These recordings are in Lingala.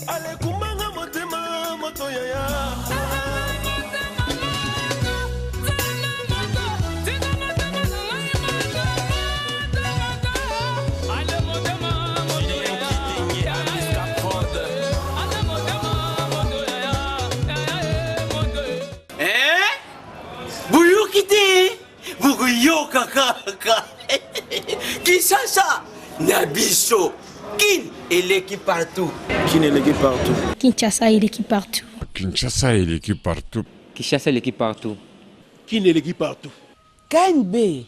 Alekumbanga motema moto yaya. Eh? Boyoki te bokoyoka kaka Kinshasa na biso kin eleki partout Kin eleki partout. Kinshasa eleki partout. Kinshasa eleki partout. Kinshasa eleki partout. Kin eleki partout. KNB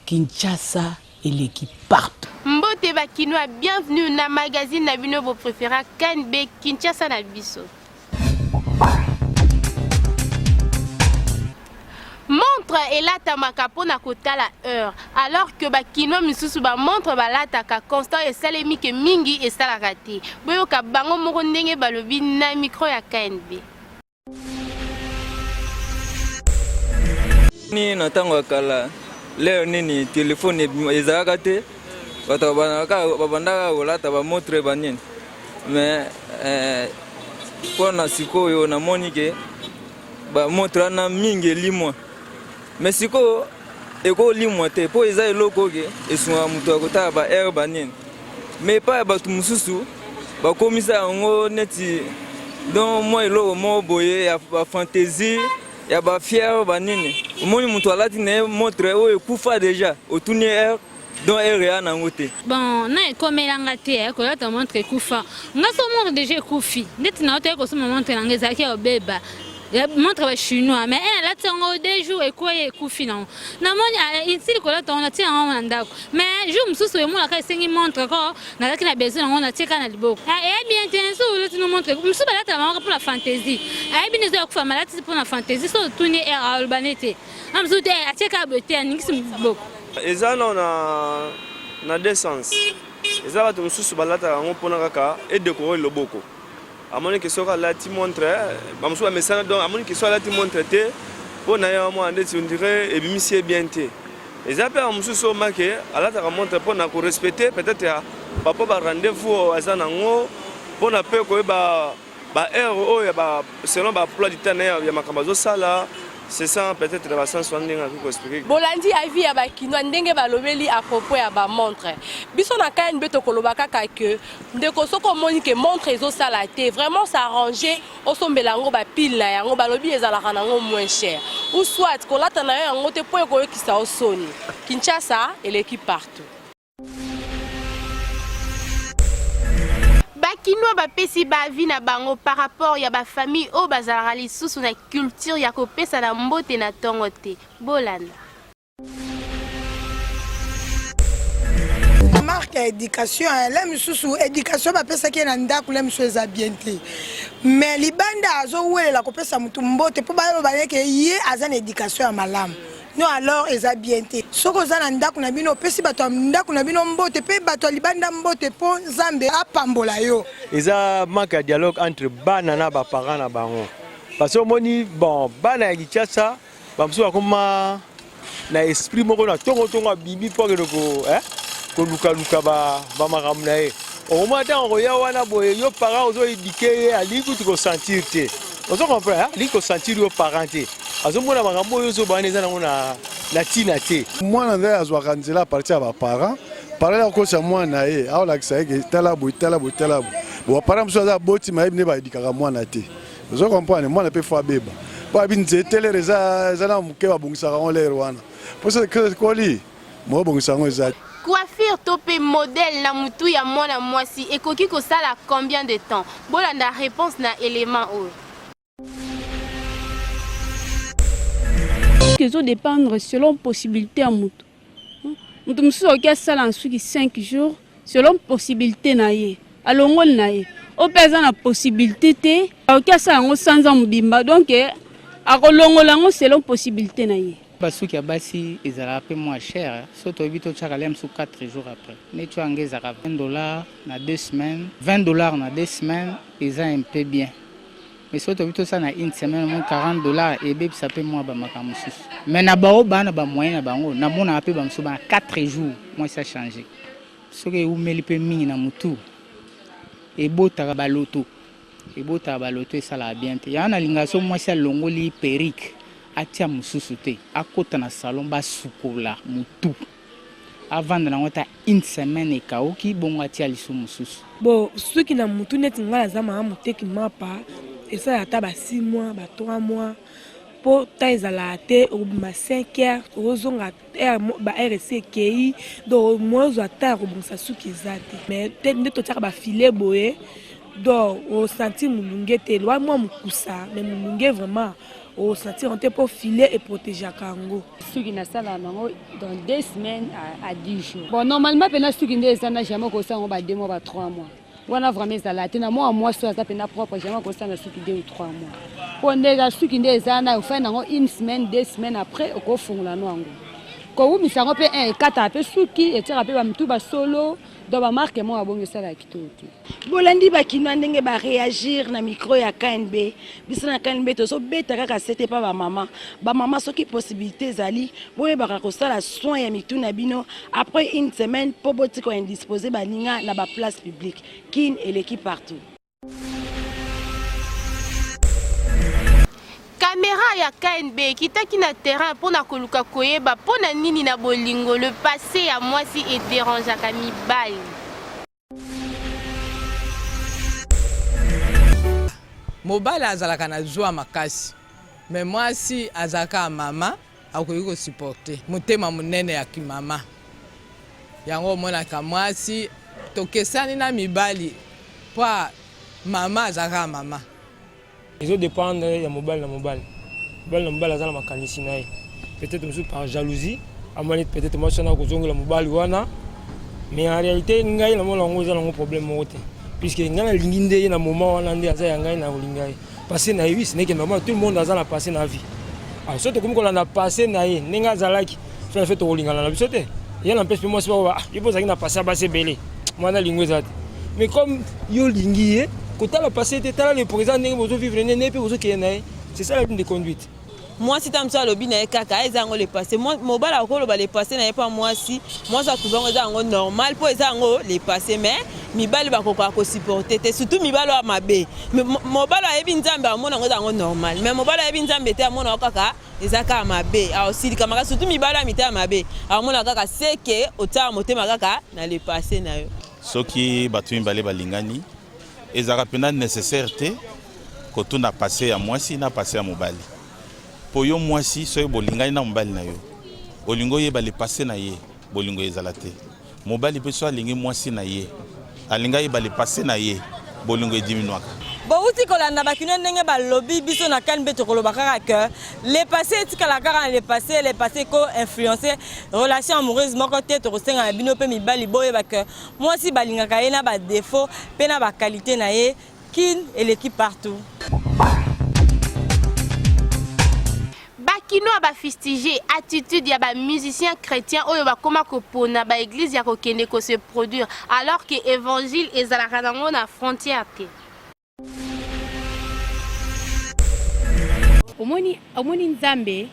Kinshasa eleki partout. Mbote ba kinois, bienvenue na magazine na bino bo prefera KNB Kinshasa na biso. Montre elatamaka mpo na kotala heure alors que ba kinois misusu ba montre balataka constant esalemi ke mingi esalaka te. Boyoka bango moko ndenge balobi na micro ya KNB. Ni na ntango ya kala lere nini telefone ezalaka te bato babandaka kolata bamontre banini mais mpo na sikoyo namoni ke bamontre wana mingi elimwa mais sikoyo ekolimwa te mpo eza eloko oke esungaka moto ya kotala ba heure banini mais epai ya bato mosusu bakomisa yango neti donc mwa eloko moko boye ya bafantaisie ya bafiere banini omoni moto alati na ye montre oyo ekufa deja otuni heure donc heure eya nango te. Bon na ekomela nga te eh, kolata montre ekufa nga so montre deja ekufi ndeti na otaki kosomba montre na nga ezalaki ya obeba montre ba chinois mais eh, alati yango deux jours ekwei ekufi nango namoni insili kolata yango natie yango na ndako mais jour mosusu emonaka esengi montre ko nazalaki na besoin yango natie kaka na liboko eya bien te so olati no montre mosusu balataka bango mpo na fantaisie ayebi nde ezo ya kufa malati mpo na fantaisie so otuni aloba ne te mosusu te atie kaka boye te aningisi liboko. Eza nao na na deux sens eza bato mosusu balataka yango mpona kaka edekore loboko amoni ke soki alati montre bamosusu bamesana donc amoni ke soki alati montre te mpo na ye mwana ndeti on dirait ebimisi ye bien te eza mpe bamosusu oyo make alataka montre mpo na korespecte peut-être ya papa ba rendez-vous oyo aza nango mpo na mpe koyeba ba heure oyo ya ba selon ba emploi du temps na ye ya makambo azosala c'est ça peut-être na ba sens wana ndenge akoki koexplike. Bolandi avis ya ba kinois ndenge balobeli à propos ya ba montre. Biso na KNB tokoloba kaka que ndeko soki omoni que montre ezosala te vraiment s'arranger osombela yango ba pile na yango balobi ezalaka nango moins cher ou soit kolata na yo yango te mpo ekoyokisa yo soni. Kinshasa eleki partout. Ba kinois bapesi ba avis na bango par rapport ya ba famille oyo bazalaka lisusu na culture ya kopesana mbote na tongo te. Bolanda. Marque ya education le misusu education bapesaki ye na ndako le misusu eza bien te mais libanda azowelela kopesa motu mbote mpo baloba neke ye aza na education ya malamu Non alors eza bien te soki oza na ndaku na bino opesi bato ya ndaku na bino mbote pe bato ya libanda mbote po nzambe apambola yo. Eza manque ya dialogue entre bana na ba parents na bango parce que omoni bon bana ya Kinshasa ba mosusu bakoma na esprit moko na tongo tongo abimi mpo akende ko eh, kolukaluka ba, ba makambo na ye okomona ntango akoya wana boye yo parent ozo edike ye alingi kutu kosentir te ozo comprendre alingi kosentir yo parent te azomona makambo oyo ozoba wana eza nango na ntina te. Mwana nde azwaka nzela a partir ya ba parents. Parent akosa mwana na ye, aolakisa ye ke tala boye, tala boye, tala boye. Bon, parent mosusu aza aboti mais ayebi nde ba edikaka mwana te. Ozo comprendre, mwana pe faut abeba. Po abi nzete lere eza eza na moke babongisaka yango lere wana. Po soki ekoli, moyen obongisa yango eza te. Coiffure to pe modèle na mutu ya mwana mwasi ekoki kosala combien de temps? Bolanda reponse na element oyo. Ezo dépendre selon possibilité ya moto. Moto mosusu akoki asala na suki 5 jours selon possibilité na ye, alongoli na ye. Oyo mpe aza na possibilité te, akoki asala yango sanza mobimba, donc akolongola yango selon possibilité na ye. Basuki ya basi ezalaka pe mua cher soki toyebi totiaka lia mosusu 4 jours après neti oyo ya nga ezalaka 20 dollars na 2 semaines 20 dollars na 2 semaines eza un peu bien Mais soki tobi tosala na une semaine omoni 40 dollars ebebisa pe mua ba makambo mosusu. Mais na baoyo baa na ba moyen na bango namonaka pe ba mosusu ba na 4 jours mwasi a changer. Soki ewumeli pe mingi na mutu. Ebotaka ba loto. Ebotaka ba loto esalaka bien te. Yango nalingaka soki mwasi alongoli perruque atia mususu te. Akota na salon basukola mutu. Avanda nango ata une semaine ekawuki bongo atia lisusu mususu. Bon suki na mutu neti nga naza mama moteki mapa esala ata ba 6 mois ba 3 mois po temps ezalaka te okobima 5 heures okozonga heure ba heure esi ekeyi donc moyen ozwa temps ya kobongisa suki eza te mais te nde totiaka ba filet boye donc osentir molunge te loa mwa mokusa mais molunge vraiment osentir yango te mpo filet eprotegeaka yango. Suki nasalaka nango dans deux semaines à 10 jours bon normalement pena suki nde eza na jamais okosala yango ba 2 mois ba 3 mois wana vraiment ezalaka te na mwa mwasi oyo aza pena propre jamais akosala na suki 2 ou 3 mois mpo nde eza suki nde eza na ofai nango une semaine deux semaines après okofungola no yango kowumisa yango mpe un ekataka mpe suki etiaka mpe bamitu basolo donc bamarke moko ya bongo esalaka kitoko te. Bolandi ba kinois ndenge ba reagir na micro ya KNB. Biso na KNB tozo beta kaka sete pa ba mama. Ba mama soki possibilité ezali boyebaka kosala soin ya mitu na bino après une semaine po botika ko indisposer baninga na ba place publique. Kin eleki partout. Camera ya KNB ekitaki na terrain mpo na koluka koyeba mpo na nini na bolingo le passe ya mwasi e derangeaka mibali. Mobali azalaka na zuwa makasi mais mwasi azalaka mama akoki ko supporter motema monene ya kimama yango omonaka mwasi tokesani na mibali po mama azalaka mama. Ezo dependre ya mobali na mobali. Mobali na mobali aza na makanisi na ye. Peut-être mosusu par jalousie amoni peut-être mwasi wana akozongela mobali wana mais en réalité ngai namona yango eza nango problème moko te puisque ngai nalingi nde ye na moment wana nde aza ya ngai na kolinga ye passé na ye oui ce n'est que normal tout le monde aza na passé na vie alors soki tokomi kolanda passé na ye ndenge azalaki fe fe tokolingana na biso te ye na mpesi mpe mwasi bakoba ah, yo mpe ozalaki na passé ya basi ebele mwana lingo eza te mais comme yo olingi ye kotala passé te tala le présent ndenge bozovivre nde nde mpe bozokende na ye c'est ça la ligne de conduite. Mwasi ta mosusu alobi na ye kaka eza yango le passé. Mobali akoloba le passé na ye mpo mwasi, mwasi atrouve yango eza yango normal mpo eza yango le passé mais mibali bakokaka kosupporte te surtout mibali oyo mabe. Mobali ayebi Nzambe amona yango eza yango normal mais mobali ayebi Nzambe te amona yango kaka eza kaka mabe aosilika makasi surtout mibali ya mitema mabe amona kaka seke otiaka motema kaka na le passé na yo. Soki bato mibale balingani Ezalaka penza necessaire te kotuna passe ya mwasi na passe ya mobali po yo mwasi soki bolingani na mobali na yo olingi oyeba le passe na ye bolingo ezala te mobali pe soki alingi mwasi na ye alingi ayeba le passe na ye bolingo ediminuaka. Bowuti kolanda ba kinois ndenge balobi biso na KNB tokoloba kaka que le passe etikala kaka na le passe, le passe eko influencer relation amoureuse moko te tokosenga na bino pe mibali boyeba que Mwasi balingaka ye na ba defaut pe na ba qualite na ye kin eleki partout. Ba kinois ba fustiger attitude ya ba musiciens chretiens oyo bakoma kopona ba eglises ya kokende ko se produire alors que evangile ezalaka nango na frontière te. Omoni omoni nzambe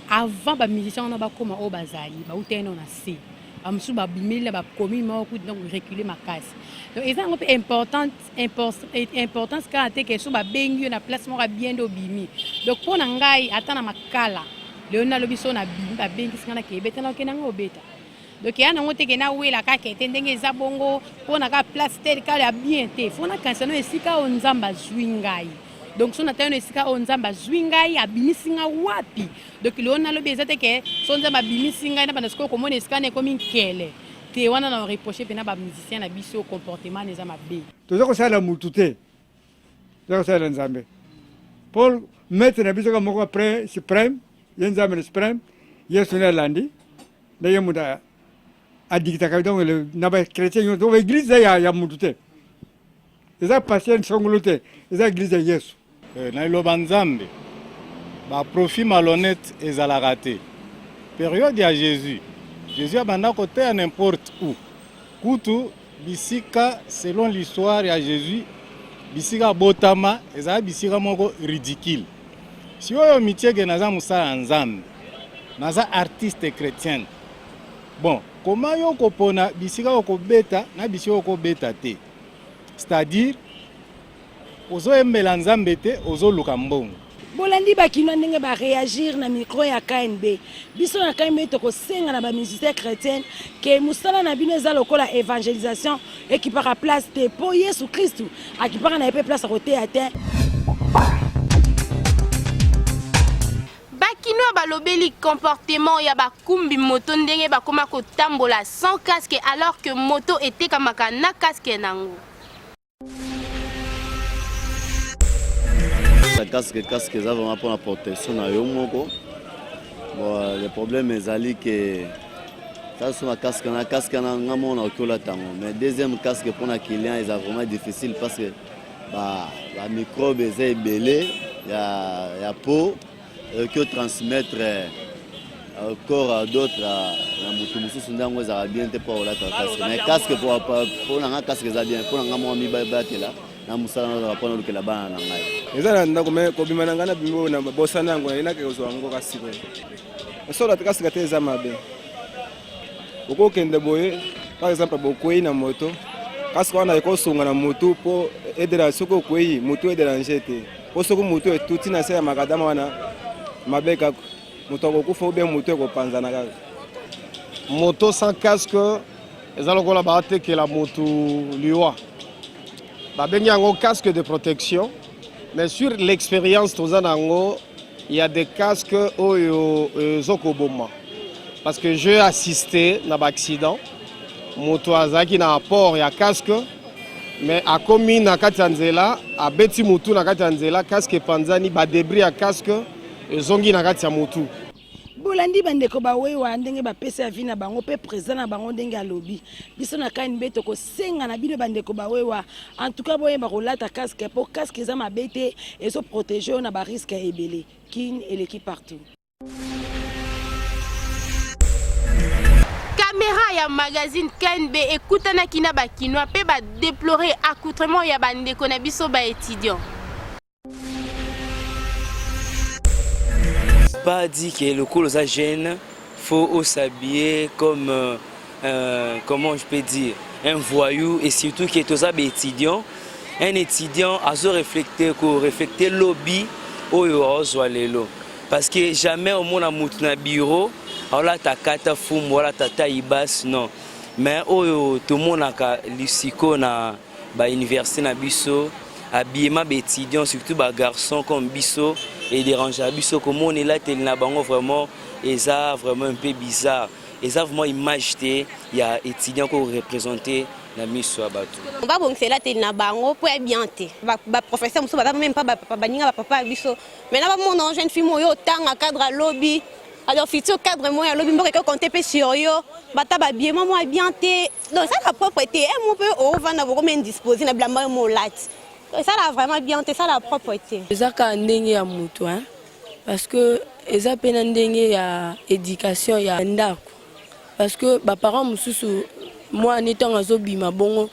avant ba musiciens wana bakoma oyo bazali bawutaki nao na se ba mosusu babimeli na ba commune moko kutu donc reculer makasi donc eza yango mpe importante importance kaka te ke so babengi yo na place moko ya bien nde obimi donc mpo na ngai ata na makala lelo nalobi so nabimi babengisi ngai nakeye beta nakokende yango obeta Donc eya nango te ke nawela kaka te ndenge eza bongo mpo na kaka place tel kaka ya bien te fo nakanisa no esika oyo nzambe azwi ngai donc so natali no esika oyo nzambe azwi ngai abimisi ngai wapi donc lelo nalobi eza te ke so nzambe abimisi ngai nabanda sikoyo komona esika na ekomi nkele te wana na reproche mpena bamusicien na biso comportement na eza mabe. Toza kosalela mutu te, toza kosalela Nzambe. Paul maître na biso kaka moko après suprême, ye Nzambe na suprême, Yesu nde alandi. Ndenge moto adikitaka donc na ba chrétien nyonso donc église ya, ya moto te eza pasteur songolo te eza église ya Yesu. Eh, na liloba Nzambe ba profit malhonnête ezalaka te. Periode ya Jésus, Jésus abanda koteya n'importe où. Kutu bisika selon l'histoire ya Jesus bisika abotama ezala bisika moko ridicule. Sikoyo omitie ke naza mosala ya Nzambe, naza artiste chretienne. Bon, comment yo okopona bisika okobeta na bisika okobeta te? C'est-à-dire ozoyembela Nzambe te, ozoluka mbongo. Bolandi ba kinois ndenge ba reagir na micro ya KNB. Biso na KNB tokosenga na ba musiciens chretiens que mosala na bino eza lokola evangelisation ekipaka place te po Yesu Kristu akipaka na ye pe place ya koteya te. Ba kinois balobeli comportement ya ba kumbi moto ndenge bakoma kotambola sans casque alors que moto etekamaka na casque nango. Casque casque eza vraiment mpona protection na yo moko. Bon, le problème ezali ke tala so na casque na casque na nga moko nakoki olata yango mais deuxième casque mpona client eza vraiment difficile parce que ba, ba microbe eza ebele ya, ya peau ekoki otransmettre euh, corps à d'autres na motu mosusu nde yango ezalaka bien te mpo olata casque mais casque mpo na nga casque eza bien mpo na nga moko mibatela na mosala nazalaka mpo nalukela bana na ngai eza na ndako me kobima na ngai na bimi oyo na bosana yango nayinaki kozwa yango kasi boye osola kasika te eza mabe Okokende boye par exemple bokwei na moto kasque wana ekosunga na mutu mpo edera soki okwei mutu ederange te mpo soki mutu etuti na se ya makadama wana mabe kaka moto akokufa ou bien mutu ekopanzana kaka. Moto sans casque eza lokola batekela mutu liwa. Babengi yango casque de protection mais sur l'experience toza na yango il y a des casques oyo ezokoboma parce que j'ai assisté na ba accident moto azalaki na apport ya casque mais akomi na kati ya nzela abeti mutu na kati ya nzela casque epanzani ba debris ya casque ezongi na kati ya mutu. Bolandi ba ndeko ba wewa ndenge ba pesi avis na bango pe president na bango ndenge alobi. Biso na KNB toko senga na bino ba ndeko ba wewa en tout cas boyeba kolata casque po casque eza mabe te ezo proteger yo na ba risques ebele. Kin eleki partout. Camera ya magazine KNB ekutanaki na ba kinois pe ba deplorer accoutrement ya ba ndeko na biso ba etudiants. Pas dit que lokola oza jeune faut s'habiller comme euh, euh, comment je peux dire un voyou et surtout que toza ba étudiant un étudiant azo reflecter ko reflecter lobby oyo aozwa lelo parce que jamais omona mutu na bureau aolata kata fumbu alata taille basse non mais oyo tomonaka lisiko na ba université na biso habillement ba étudiants surtout ba garçons comme biso et dérangeaka biso komona elateli na bango vraiment eza vraiment un peu bizarre eza vraiment image te ya étudiant ko représenter na miso ya bato. Babongisa elateli na bango mpo ya bien te. Ba professeur mosusu baza meme pas baninga ba papa ya biso. Maintenant bamona jeune fille moko yo otanga cadre alobi alors futur cadre moko alobi mboka eko compter mpe sur yo bata ba billet mwa mwa bien te donc esalaka propre te un mot mpe ovanda bokomi indisposé na bilamba yo mo olati esalaka vraiment bien te esalaka propre te. Eza kaka ndenge ya mutu hein parce que eza pe na ndenge ya education ya ndaku parce que ba parents mususu mwana ne tango azobima bongo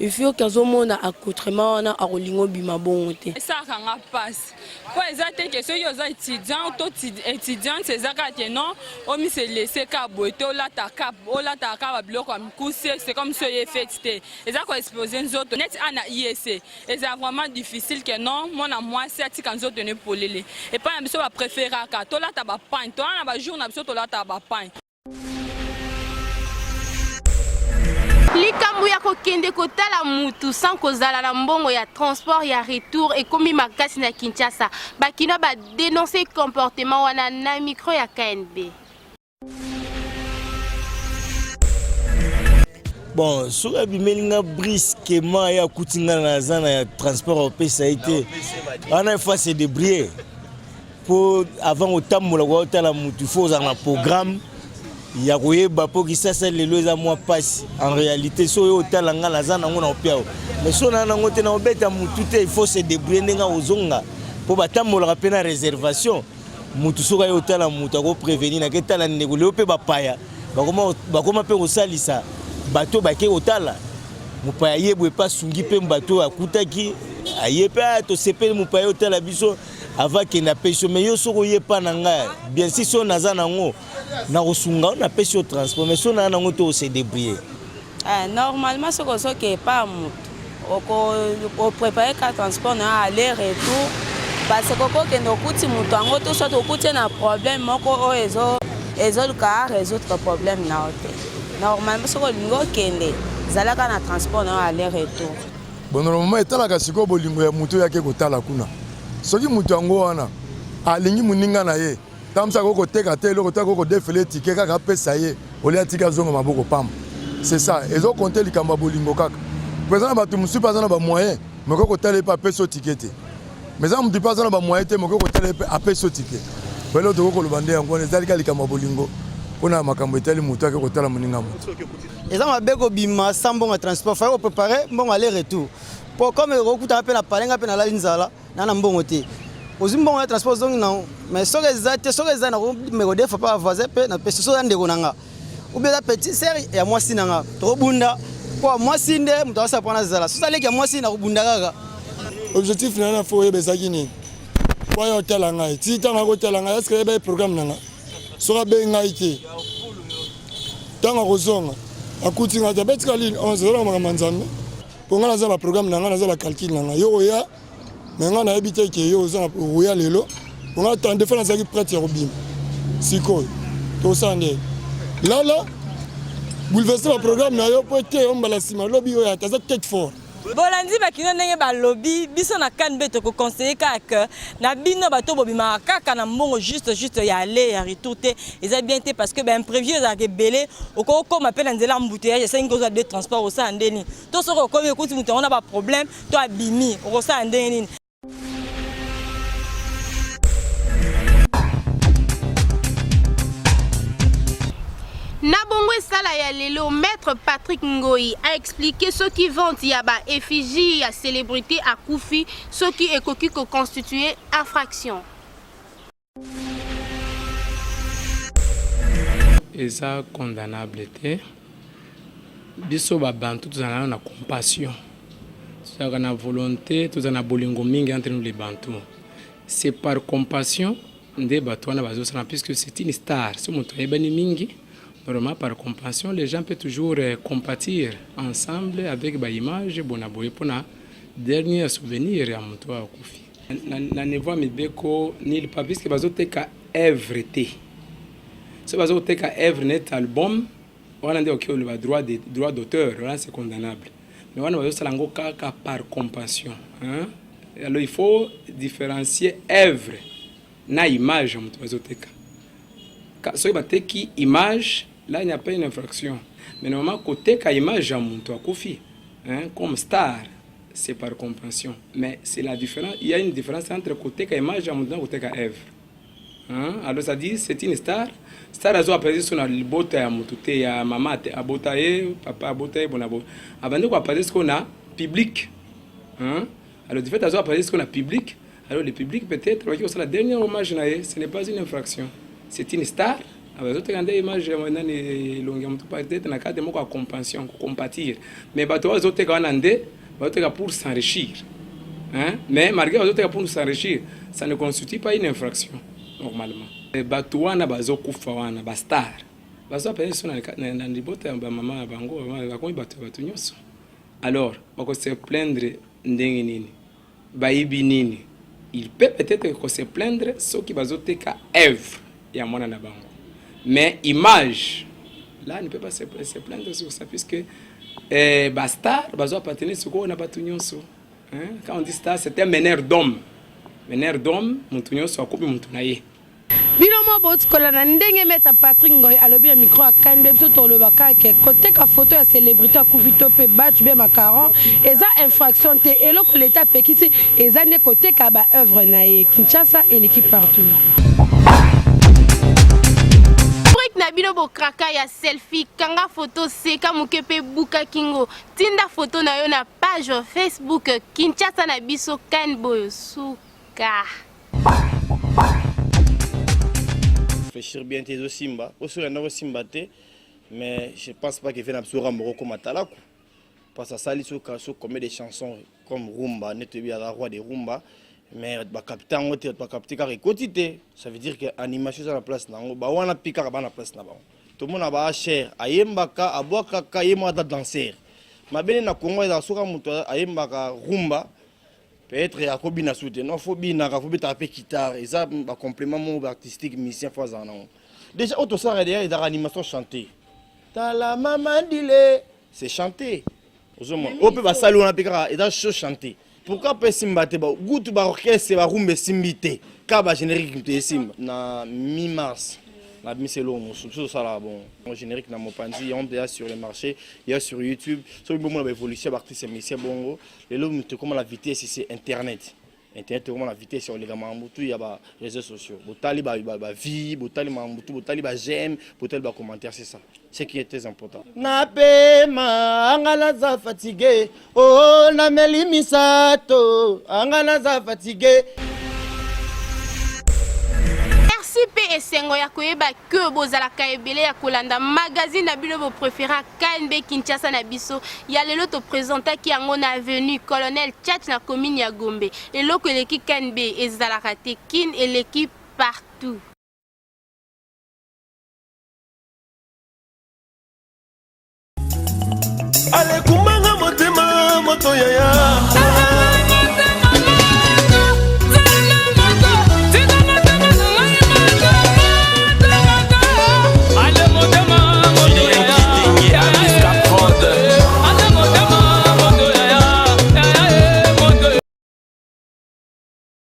Il faut que azomona accoutrement wana akolinga obima bongo te. Esalaka nga mpasi mpo eza te ke soki oza étudiant to étudiante eza kaka ke non omise laisse kaka boye te olataka olataka kaka babiloko ya mikuse c'est comme si oye feti te eza koexpose nzoto neti a na iec eza vraiment difficile ke non mwana mwasi atika nzoto ne polele epai na biso bapréféraka tolata bapagne toza na bajour na biso tolataka bapagne Likambo ya kokende kotala mutu sans kozala na mbongo ya transport ya retour ekomi makasi na Kinshasa. Ba kinois ba denoncer comportement wana na micro ya KNB. Bon, soki abimeli nga brusquement ye akuti nga naza na transport opesa ye te wana il faut se débrouiller po avant kotambola koya kotala mutu faut ozala na programme ya koyeba mpo kisasa lelo eza mwa mpasi en réalité so oyo otala nga naza nango na opiao mais so naa nango te naobeta mutu te il faut se débrouiller ndenge akozonga mpo batambolaka mpe na réservation mutu soki aye otala mutu akoprevenir nake tala ndeko lelo mpe bapaya bakoma mpe kosalisa bato bake kotala mopaya ye boye mpe asungi mpe bato oyo akutaki aye mpe ah, tosepeli mopaya otala biso avant akende apesi yo mais yo soki oye epa na ngai bien si so naza nango nakosunga yo napesi yo transport mais so naa nango te ose débrouiller Ah, normalement soki ozoke epa moto Oko oprepare ka transport na yo aller retour parce que okokende okuti moto yango to soit okuti ye na problème moko oyo ezo ezoluka a résoudre problème na yo te. Normalement soki olingi okende zalaka na transport na yo aller retour. Bon normalement etalaka sikoyo bolingo ya moto oyo ake kotala kuna. Soki moto yango wana alingi moninga na ye, ntango mosusu akoki koteka te eloko to akoki kodefela ye tike kaka apesa ye olie atika azonga maboko pamba. C'est ça, ezo compter likambo ya bolingo kaka. Po eza na bato mosusu mpe aza na ba moyen, mais okoki kotala ye mpe apesi yo tike te. Mais eza moto mpe aza na ba moyen te, mais okoki kotala ye mpe apesi yo tike. Po eloko tokoki koloba nde yango wana, ezali kaka likambo ya bolingo mpo na makambo etali moto ake kotala moninga moto. Eza mabe kobima sans mbongo ya transport, fallait ko preparer mbongo aller retour. Po comme okutana mpe na palais nga mpe nalali nzala na na mbongo te. Ozwi mbongo ya transport ozongi na mais soki eza te soki eza nakomeka kodefa mpe ba voisin mpe na pesi soki eza ndeko na nga ou bien eza petite sœur ya mwasi na nga tokobunda mpo mwasi nde moto akosala mpo nazala soki aleki ya mwasi nakobunda kaka. Objectif na nga fo oyeba ezalaki nini? Po aya otala ngai ti ntango akotala ngai eske ayeba ye programme na ngai? Soki abengi ngai te ntango akozonga akuti ngai te abetika ligne 11 ezalaka makambo ya Nzambe mpo ngai naza baprogramme na ngai naza bacalcule na ngai yo oya me ngai nayebi te ke yo oza oya lelo mpo ngai tande fo nazalaki prete ya kobima sikoyo tosala nde lala bouleverse baprogramme na yo mpo ete yo mbala nsima lobi oyo ata aza tete fort Bolandi ba kinois ndenge balobi, biso na CANB toko conseiller kaka que na bino bato bobimaka kaka na mbongo juste juste ya aller ya retour te, eza bien te parce que ba imprevu ezalaka ebele, okoki kokoma pe na nzela embouteillage esengi kozwa deux transports osala nde nini? To soki okomi okuti moto yango na ba problème to abimi okosala ndenge nini? Na bongo esala ya lelo, Maitre Patrick Ngoyi a expliquer soki vente ya ba effigies ya celebrite akufi soki ekoki ko constituer infraction. Eza condamnable te. Biso ba bantu tozala nano na compassion, tozalaka na volonte, tozala na bolingo mingi entre nous les bantu. C'est par compassion nde bato wana bazosala puisque c'est une star, soki moto ayebani mingi normalement par compassion les gens peut toujours euh, compatir ensemble avec ba image bona boye mpona dernier souvenir ya moto oyo akufi. Na, na niveau ya mibeko nil pas puisque bazoteka œuvre te. Soki bazoteka œuvre net album wana nde okoki koloba droit de droit d'auteur wana c'est condamnable. Mais wana bazosala yango kaka par compassion hein? Alors il faut différencier œuvre na image ya moto bazoteka. Soki bateki image là il n'y a pas une infraction. Mais normalement koteka image ya moto akufi hein, comme star c'est par compassion mais c'est la différence il y a une différence entre koteka image ya moto na koteka œuvre hein? alors ça dit c'est une star star azo apese so na libota ya moto te ya mama te abota ye papa abota ye bona bo abandi ko apese siko na public hein? alors du fait azo apese siko na public alors le public peut-être baki kosala dernier hommage na ye ce n'est pas une infraction c'est une star bazoteka nde image ya nani elongi ya moto peut-être na cadre moko ya compassion kocompatir mais bato bazoteka wana nde bazoteka pour s'enrichir hein? mais malgré bazoteka pour s'enrichir ça ne constitue pas une infraction normalement bato wana bazokufa wana bastar bazwa mpenza so na libota ya bamama na bango bakomi bato ya bato nyonso alors bako se plaindre ndenge nini Bayibi nini? Il peut peut-etre ko se plaindre soki bazoteka œuvre ya mwana na bango. Mais image, là ne peut pas se, se plaindre sur ça puisque eh, ba star bazo appartenir sikoyo na batu nyonso. Hein? Quand on dit star, c'est un meneur d'homme. Meneur d'homme, mutu nyonso akomi mutu na ye. Bino moko bowuti kolanda ndenge Maitre Patrick Ngoy alobi na micro ya KNB, biso toloba kaka ke koteka photo ya celebrite akufi to pe badge be macaron eza infraction te, eloko l'etat apekisi eza nde koteka ba oeuvre na ye. Kinshasa eleki partout. Rubrique na bino bo kraka ya selfie, kanga photo, seka moke pe buka kingo. Tinda photo na yo na page Facebook Kinshasa na biso KNBoyo suka. Réfléchir bien te ezosimba po soki yanda kosimba te mais je pense pas que vie na biso rambo okokoma talaku parce asali so so combien de chansons comme rumba nde toyebi aza roi de rumba mais bakapte yango te bakapte kaka ekoti te ça veut dire que animation eza na place na yango bawana mpe kaka bana place na bango tomona ba cher ayembaka abwakaka ye moko aza danser. Mabe nde na Congo ezalaka soki moto ayembaka rumba peut-être akobina su te. Non, faut binaka, faut betaka mpe guitare. Eza ba complément moko artistique musicien faut azala nango. Déjà oyo tosalaka déjà ezalaka animation chantée. Tala mama ndile, c'est chanté. Ozomona oyo mpe basali wana mpe kaka eza show chanté. Pourquoi mpe esimba te? Gutu baorchestre barumba esimbi te, kaka bagénérique moto esimba. Na mi mars nabimisi eloko mosusu, biso tosalaka bongo générique na mopanzi yango mpe ya sur le marché, ya sur YouTube. Soki bomona baévolution ya baartiste musicien bongo, lelo moto ekoma na vitesse, c'est internet. Internet ekoma na vitesse ya koleka makambo tu ya ba réseaux sociaux. Botali bavie, botali makambo tu, botali bageme, botali bacommentaire, c'est ça ce qui est très important. Napema anga naza fatigue o oh, nameli misato anga naza fatigue. Merci mpe esengo ya koyeba ke bozalaka ebele ya kolanda magazine na bino boprefera KNB Kinshasa na biso ya lelo. Topresentaki yango na avenue Colonel Tchatch na commune ya Gombe. Eloko eleki KNB ezalaka te, Kin eleki partout. Alekumanga motema moto yaya.